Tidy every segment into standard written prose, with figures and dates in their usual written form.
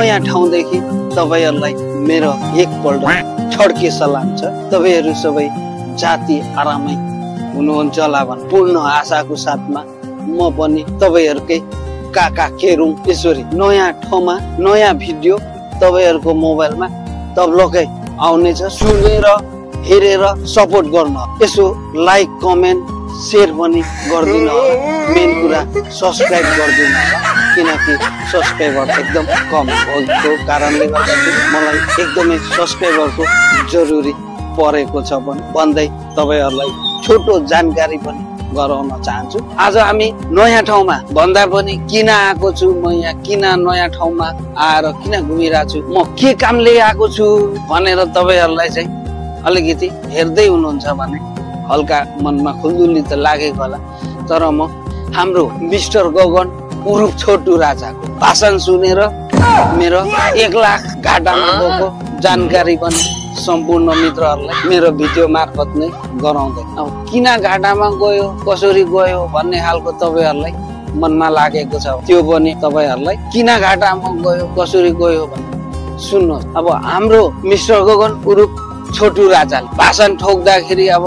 नयाँ ठाउँदेखि तपाईहरुलाई मेरो एकपल्ट ठड्के सलाम छ। तपाईहरु सबै जाति आरामै हुनुहुन्छ होला भन्न पूर्ण आशाको साथमा म पनि तपाईहरुकै काका केरुङ ईश्वरी नयाँ ठाउँमा नयाँ भिडियो तपाईहरुको मोबाइलमा तब्लकै आउनेछ। सुनेर हेरेर सपोर्ट गर्नु, यसो लाइक कमेन्ट शेयर पनि गर्दिनु होला। मेन कुरा सब्स्क्राइब गर्दिनु होला, किनकि सब्स्क्राइबर एकदम कम भएको कारणले गर्दाखेरि मलाई एकदमै सब्स्क्राइबरको जरुरी परेको छ भन्दै तपाईहरुलाई छोटो जानकारी पनि गराउन चाहन्छु। आज हामी नयाँ ठाउँमा भन्दा पनि किन आएको छु, म यहाँ किन नयाँ ठाउँमा आएर किन घुमिरहेको छु, म के कामले आएको छु भनेर तपाईहरुलाई चाहिँ अलिकति हेर्दै हुनुहुन्छ भने हल्का मनमा खुल्दुली त लागेको होला। तर म हाम्रो मिस्टर गगन उरुप छोटु राजाको भाषण सुनेर मेरो 1 लाख घाटामा गएको जानकारी पनि सम्पूर्ण मित्रहरूलाई मेरो भिडियो मार्फत नै गराउँदै। अब किन घाटामा गयो, कसरी गयो भन्ने खालको तपाईहरुलाई मनमा लागेको छ, त्यो पनि तपाईहरुलाई किन घाटामा गयो कसरी गयो भन्ने सुन्नुहोस्। अब हाम्रो मिस्टर गगन उरुप छोटु राजाले भाषण ठोक्दाखेरि अब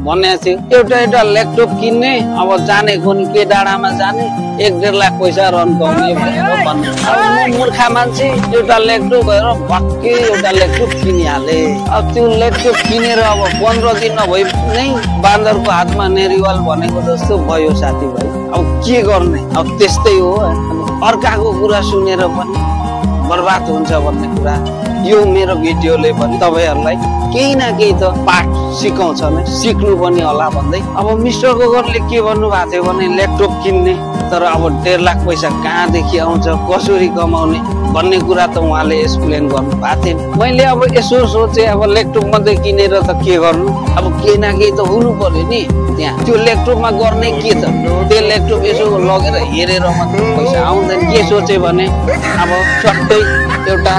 भनेको थियो एउटा ल्यापटप किन्ने, अब जाने कुनै के डाँडामा जाने 1-1.5 लाख पैसा रन्काउने भनेर भन्नु। अब म मूर्खा मान्छे एउटा ल्यापटप भएर भक्कै एउटा ल्यापटप किनिहाले। अब त्यो ल्यापटप किनेर अब 15 दिन नभई नै बान्दरको हातमा नेरिवाल भनेको जस्तो भयो साथीभाइ। अब के गर्ने, अब त्यस्तै हो। अर्काको कुरा सुनेर पनि बर्बाद हुन्छ भन्ने कुरा यो मेरो भिडियोले पनि तपाईहरुलाई केही न केही त पाठ सिकाउँछ नै, सिक्नु पनि होला भन्दै। अब मिस्टर गगनले के भन्नु भएको थियो भने ल्यापटप किन्ने, तर अब 1.5 लाख पैसा कहाँदेखि आउँछ, कसरी कमाउने भन्ने कुरा त उहाँले एक्सप्लेन गर्नु भएको थिएन। मैले अब यसो सोचे अब ल्यापटप मात्रै किनेर त के गर्नु, अब केही न केही त हुनु पर्यो नि त्यहाँ। त्यो ल्यापटपमा गर्ने के त, त्यो ल्यापटप यसो लगेर हेरेर मात्रै पैसा आउँदैन। के सोचे भने अब चट्टै एउटा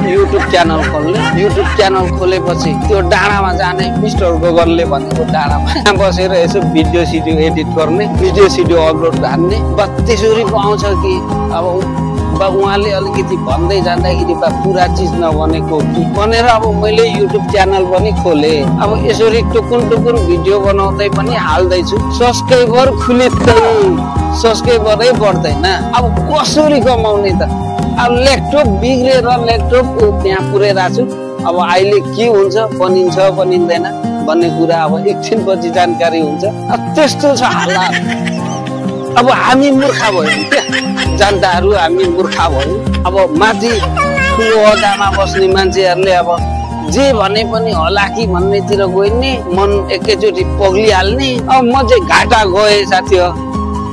युट्युब च्यानल खोल्ने, युट्युब च्यानल खोलेपछि त्यो डाँडामा जाने, मिस्टर गगनले भनेको डाँडामा बसेर यसो भिडियो सिडियो एडिट गर्ने, भिडियो सिडियो अपलोड हान्ने, बस त्यसरी पो आउँछ कि। अब उहाँले अलिकति भन्दै जाँदाखेरि पुरा चिज नबनेको कि भनेर अब मैले युट्युब च्यानल पनि खोले। अब यसरी टुकुन भिडियो बनाउँदै पनि हाल्दैछु, सब्स्क्राइबर खुलिँदै सब्स्क्राइबरै बढ्दैन। अब कसरी कमाउने त, अब ल्यापटप बिग्रेर ल्यापटप त्यहाँ पुर्याइरहेको छु। अब अहिले के हुन्छ, बनिन्छ बनिँदैन भन्ने कुरा अब एकछिनपछि जानकारी हुन्छ। अब त्यस्तो छ हालत। अब हामी मूर्खा भयौँ क्या, जनताहरू हामी मूर्खा भयौँ। अब माथि ठुलो अड्डामा बस्ने मान्छेहरूले अब जे भने पनि होला कि भन्नेतिर गइने, मन एकैचोटि पग्लिहाल्ने। अब म चाहिँ घाटा गएँ साथी हो,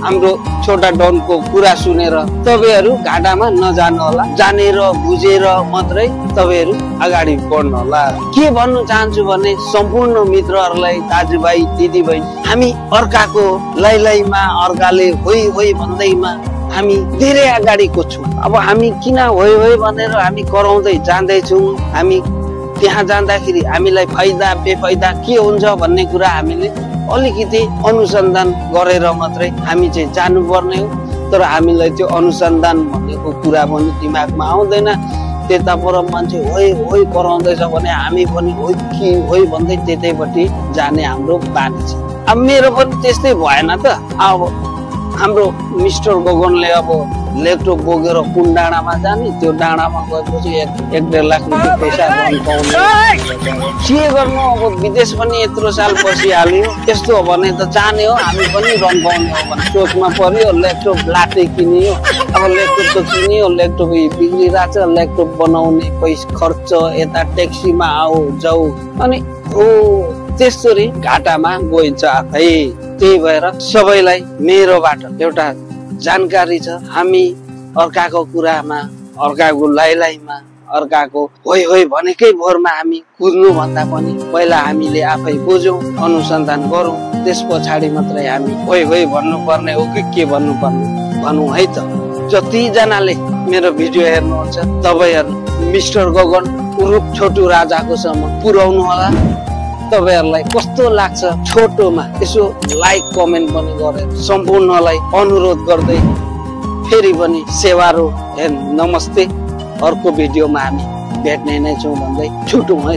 हाम्रो छोटा डनको कुरा सुनेर। तपाईहरु घाटामा नजानु होला, जानेर बुझेर मात्रै तपाईहरु अगाडि बढ्नु होला। के भन्नु चाहन्छु भने सम्पूर्ण मित्रहरूलाई, दाजुभाइ दिदीबहिनी, हामी अर्काको लाइलाइमा, अर्काले होइ होइ भन्दैमा हामी धेरै अगाडिको छौँ। अब हामी किन होइ होइ भनेर हामी कराउँदै जाँदैछौँ। हामी त्यहाँ जाँदाखेरि हामीलाई फाइदा बेफाइदा के हुन्छ भन्ने कुरा हामीले अलिकति अनुसन्धान गरेर मात्रै हामी चाहिँ जानुपर्ने हो। तर हामीलाई त्यो अनुसन्धान भनेको कुरा पनि दिमागमा आउँदैन। त्यता पर मान्छे होइ होइ कराउँदैछ भने हामी पनि होइ कि होइ भन्दै त्यतैपट्टि जाने हाम्रो बानी छ। अब मेरो पनि त्यस्तै भएन त। अब हाम्रो मिस्टर गगनले अब ल्यापटप बोकेर कुन डाँडामा जाने, त्यो डाँडामा गएपछि 1-1.5 लाख रुपियाँ पैसा रन्काउने। के गर्नु, अब विदेश पनि यत्रो साल बसिहाल्यो, यस्तो हो भने त जाने हो, हामी पनि रन्काउने हो भन्ने सोचमा पर्यो। ल्यापटप लाटै किनियो, अब ल्यापटप त किनियो, ल्यापटप बिग्रिरहेको छ, ल्यापटप बनाउने पैसा खर्च, यता ट्याक्सीमा आऊ जाऊ, अनि त्यसरी घाटामा गइन्छ आफै। त्यही भएर सबैलाई मेरोबाट एउटा जानकारी छ, हामी अर्काको कुरामा, अर्काको लाइलाइमा, अर्काको होइ होइ भनेकै भोरमा हामी कुद्नु भन्दा पनि पहिला हामीले आफै बुझौँ, अनुसन्धान गरौँ, त्यस पछाडि मात्रै हामी होइ होइ भन्नुपर्ने हो कि के भन्नुपर्ने भनौँ है त। जतिजनाले मेरो भिडियो हेर्नुहुन्छ तपाईहरु मिस्टर गगन उरुप छोटु राजाको सम्म पुर्याउनु होला। तपाईहरुलाई कस्तो लाग्छ छोटोमा यसो लाइक कमेन्ट पनि गरेर सम्पूर्णलाई अनुरोध गर्दै फेरि पनि सेवारो नमस्ते अर्को भिडियोमा हामी भेट्ने नै छौँ भन्दै छुटौँ है।